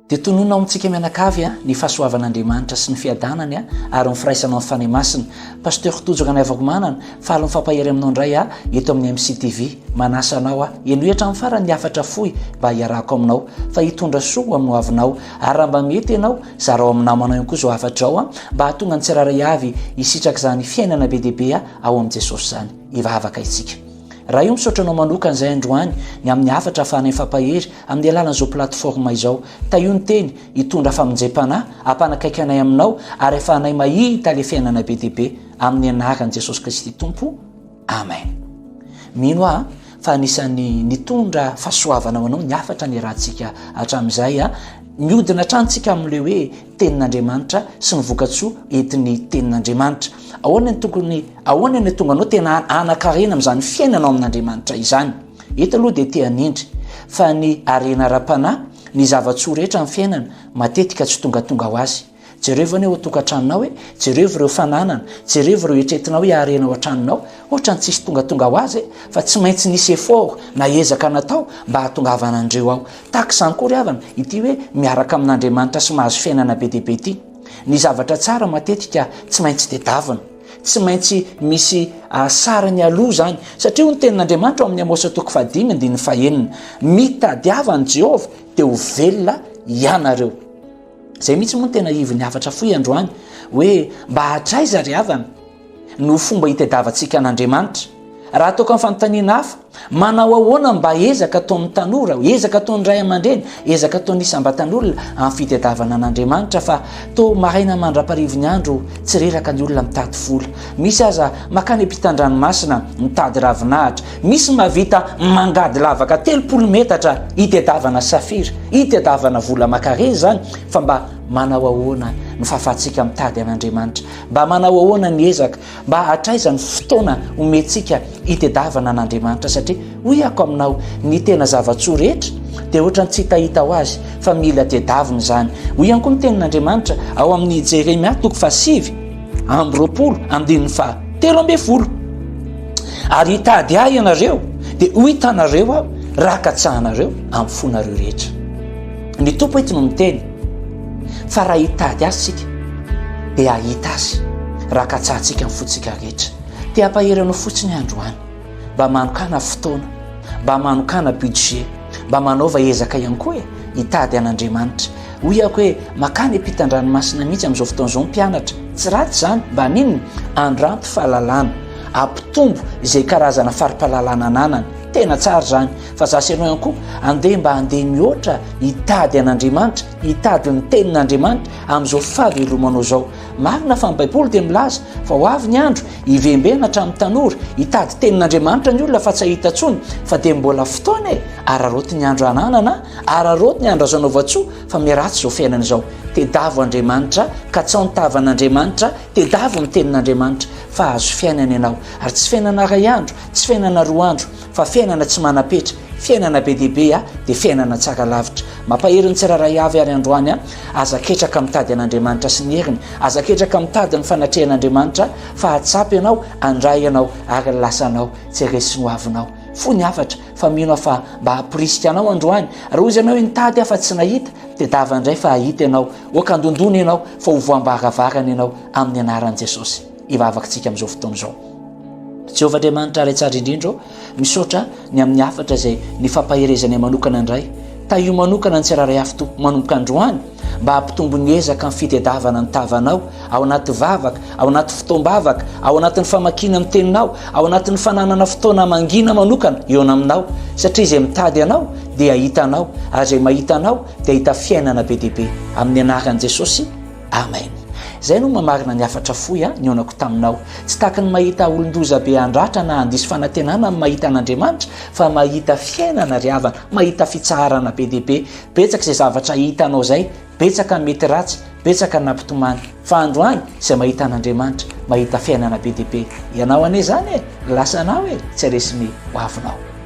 Dia tononina ao amintsika mianakavy ny fahasoavan'Andriamanitra sy ny fiadanany ary ny firaisana amin'ny Fanahy Masina. Pasteur Tojo Ranaivoarimanana, faly mifampahery aminao indray aho eto amin'ny MCTV. Manasa anao aho, henoy hatramin'ny farany ny hafatra fohy mba hiarahako aminao fa hitondra soa ho amin'ny hoavinao. Ary raha mba mety ianao, zarao amin'ny namanao ihany koa izao hafatra izao mba hahatonga ny tsirairay avy hisitraka izany fiainana be dia be ao amin'i Jesosy izany. Hivavaka isika. Ray o misaotra anao manokana izay androany ny amin'ny hafatra ahafahanay mifampahery amin'ny alalan'izao plateforme izao. Tahio ny teny hitondra famonjem-panahy, hampanakaiky anay aminao ary ahafahanay mahita ilay fiainana be dia be amin'ny anaran'i Jesosy Kristy Tompo. Amen. Mino aho fa anisan'ny nitondra fahasoavana ho anao ny hafatra niarahantsika hatramin'izay. Mihodina hatrany tsika amin'ilay hoe tenin'Andriamanitra sy ny vokatsoa entin'ny tenin'Andriamanitra. Ahoana ny tokony ahoana ny tonga anao tena hanan-karena amin'izany fiainana ao amin'Andriamanitra izany? Eto aloha dia te hanindry fa ny harena ara-panahy, ny zava-tsoa rehetra amin'ny fiainana, matetika tsy tongatonga ho azy. Jerevo anie ao an-tokantranonao e, jerevo ireo fananana, jerevo ireo eritreretinao hoe harena ao an-tranonao, ohatran'ny tsisy tongatonga ho azy e, fa tsy maintsy nisy effort na ezaka natao mba hahatongavana an'ireo ao. Tahaka izany koa ry havana, ity hoe miaraka amin'Andriamanitra sy mahazo fiainana be dia be ity. Ny zavatra tsara matetika tsy maintsy tedavina. Tsy maintsy misy sarany aloha izany. Satria hoy ny tenin'Andriamanitra ao amin'ny Amosa toko fahadimy andininy fahenina, Mitadiava an'i Jehovah dia ho velona hianareo. Izay mihitsy moa no tena ivon'ny hafatra fohy androany, hoe mba hatraiza ry havana no fomba hitadiavantsika an'Andriamanitra? Raha ataoko amin'ny fanontaniana hafa, manao ahoana mba ezaka ataon'ny tanora, ezaka ataon'ny ray aman-dreny, ezaka ataon'ny isam-batan'olona amin'ny fitadiavana an'Andriamanitra fa toa maraina mandra-parivin'ny andro tsy reraka ny olona mitady vola. Misy aza makany ampitan-dranomasina mitady ravinahitra, misy mahavita mangady lavaka 30 metatra hitadiavana safira, hitadiavana vola makareza izany fa mba manao ahoana ny fahafahantsika mitady an'Andriamanitra? Mba manao ahoana ny ezaka? Mba hatraiza ny fotoana omentsika hitedavana an'Andriamanitra satria hoy ako aminao ny tena zava-tsoa rehetra dia ohatran'ny tsy hitahita ho azy fa mila tedavina izany. Hoy ihany koa ny tenin'Andriamanitra ao amin'ny Jeremia toko faha-29 andininy faha-13 Ary hitady ahy ianareo dia ho hitanareo aho raha katsahanareo amin'ny fonareo rehetra. Ny Tompo eto no miteny fa raha hitady Azy isika dia hahita Azy raha katsahantsika ny fontsika rehetra. Te hampahery anao fotsiny aho androany. Mba manokàna fotoana, mba manokàna budget, mba manaova ezaka ihany koa e, hitady an'Andriamanitra. Hoy aho hoe makany ampitan-dranomasina mihitsy amin'izao fotoana izao ny mpianatra. Tsy ratsy izany, mba haninona? Andranto fahalalana, ampitombo izay karazana fari-pahalalana ananany. Tena tsara izany. Fa za sy ianao ihany koa andeha mba handeha mihoatra hitady an'Andriamanitra, hitady ny tenin'Andriamanitra amin'izao fahavelomanao izao. Marina fa ny Baiboly dia milaza fa ho avy ny andro hivembena hatramin'ny tanora, hitady tenin'Andriamanitra ny olona fa tsy hahita intsony, fa dia mbola fotoana e! Araraoty ny andro ananana, araraoty ny andro azo anaovan-tsoa fa miharatsy izao fiainana izao. Tedavo Andriamanitra, katsao ny tavan'Andriamanitra, tedavo ny tenin'Andriamanitra fa hahazo fiainana ianao. Ary tsy fiainana iray andro, tsy fiainana roa andro, Fa fiainana tsy manam-petra, fiainana be dia be dia fiainana tsara lavitra. Mampahery ny tsirairay avy ary androany a! Aza ketraka mitady an'Andriamanitra sy ny heriny, aza ketraka mitady ny fanatrehan'Andriamanitra fa hahatsapa ianao, handray ianao ary ny lasanao tsy resy ny hoavinao. Fohy ny hafatra fa mino aho fa mba hamporisika anao androany. Raha hoy ianao hoe nitady aho fa tsy nahita, tedava indray fa hahita ianao. Oka andondona ianao fa ho voam-baravarana ianao amin'ny anaran'i Jesosy. Hivavaka isika amin'izao fotoana izao. Jehovah Andriamanitra Ray tsara indrindra ô, misaotra ny amin'ny hafatra izay nifampaherezanay manokana indray. Tahio manokana ny tsirairay avy Tompo manomboka androany mba hampitombo ny ezaka amin'ny fitedavana ny tavanao ao anaty vavaka, ao anaty fotoam-bavaka, ao anatin'ny famakiana ny teninao, ao anatin'ny fananana fotoana mangina manokana eo aminao satria izay mitady anao dia hahita anao ary izay mahita anao dia hahita fiainana be dia be. Amin'ny anaran'i Jesosy. Amen. Izay no mamarina ny hafatra fohy a nihaonako taminao. Tsy tahaka ny mahita olon-doza be handratra na handiso fanantenana ny mahita an'Andriamanitra fa mahita fiainana ry havana, mahita fitsaharana be dia be. Betsaka izay zavatra hitanao izay, betsaka ny mety ratsy, betsaka ny nampitomany. Fa androany izay mahita an'Andriamanitra, mahita fiainana be dia be. Ianao anie izany e, lasanao e, tsy haresy ny hoavinao.